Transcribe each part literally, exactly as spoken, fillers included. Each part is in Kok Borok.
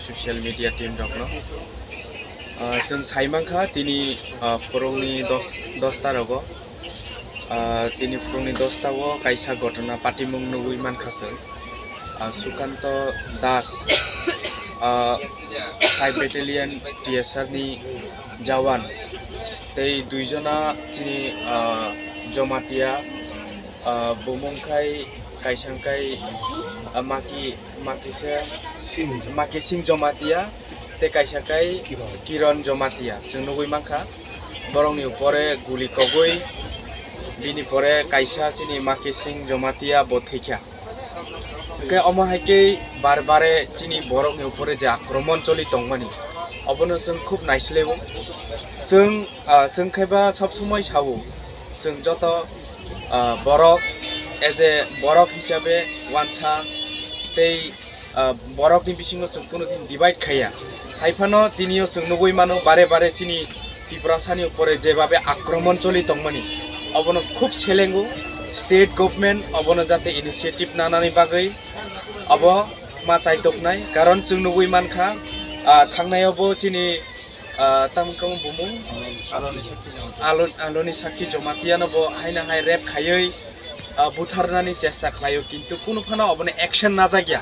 social media team rokno. Ah, chwng sai mankha tini, ah, phurungni dos, dos ta rogo. Ah, tini phurungni dos ta o kaisa ghotona patimung nugwi mankha chwng. Ah, Sukanto Das, ah, five Battalion T S R ni jawan, tei duijona chini, ah, Jomatia, ah, bumung khai kaisa khai, ah, Maki, Makisa, Makising Jomatia, tei kaisa khai Kiron. Kiron Jomatia. Chwng nugwi mankha, borokni upore guli kogwi, bini pore kaisa chini Makising Jomatia bo thwikha. Hwnkhe omo hai khe bar bare chini borokni upore je akromon choli tongmani, obono chwng khub naisleo. Chwng, ah, chwng khaiba sob somoi sao, chwng joto, ah, borok, as a borok hisabe wansa tei, ah, borokni bisingo chwng kuno din divide khaiya. Haiphano tinio chwng nugwi mano bare bare chini Tiprasani upore jebabe akromon choli tongmani, obono khub selengo. State government obono jate initiative nanani bagwi obo ma chaitoknai, karon chwng nugwi mankha, ah, thangnaio bo chini, ah, tamkang bumung Aloni Sakhi Jomatia. Alon-, Aloni Sakhi Jomatia no bo haina hai rape khaiwi, ah, butharnani chesta khlaio, kintu kunu phano obono action najakya.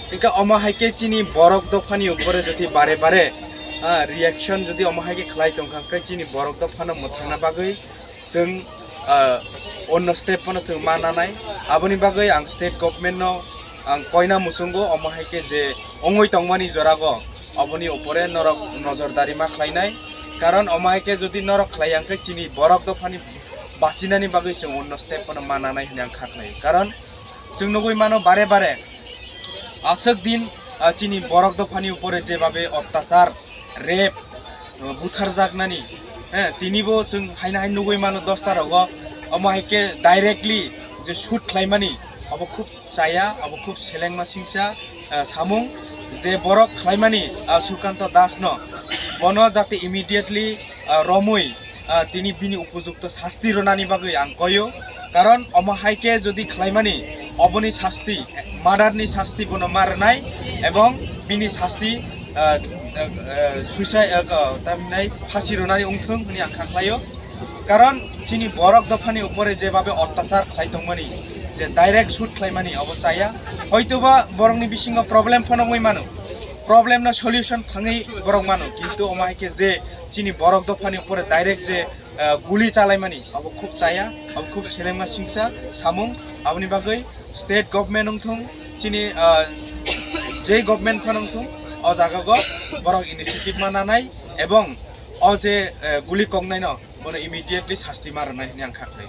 Hwnkhe omo hai khe chini borok dophani upore jodi bare bare, ah, reaction jodi omo hai khe khlai tongkha, hwnkhe chini borok dophano mwthangna bagwi chwng, ah, onno step phano chwng ma nanai. Aboni bagwi ang state government no ang koina muchungo omo hai khe je ongwi tongmani jorago oboni upore norok nojordari ma khlainai. Karon omo hai khe jodi norok khlai ang khe chini borok dophani bachinani bagwi chwng onno step phano ma nanai hwnwi ang kha khlai. Karon chwng nugwi mano bare bare aswk din, ah, chini borok dophani upore jebabe ottachar, rape, ah, butharjaknani, he, tinibo chwng haino hai nugwi mano dos ta rogo. Omo hai khe directly je shoot khlaimani, obo khub chaya, obo khub selengma singsa, ah, samung. Je borok khlaimani, ah, Sukanto Das no, bono jate immediately, ah, romwi, ah, tini bini upojukto sasti rwnani bagwi ang koyo. Karon omo hai khe jodi khlaimani, oboni sasti, murder ni sasti bono ma rwnai, ebong bini sasti, ah, ah, ah, suicide, ah, ah, tamhinai phasi rwnani wngthung hwnwi ang kha khlaio. Karon chini borok dophani upore jebabe ottachar khlai tongmani, je direct shoot khlaimani, obo chaya. Hoitoba borokni bisingo problem phano wngwi mano, problem no solution thangwi borok mano, kintu omo hai khe je chini borok dophani upore direct je, ah, guli chalaimani, obo khub chaya, obo khub selengma singsa samung. Aboni bagwi state government wngthung, chini, ah, je government phano wngthung, o jaga go borok initiative ma nanai, ebong o je, eh, guli koknai no bono immediately sasti ma rwnai hwnwi ang kha khlai.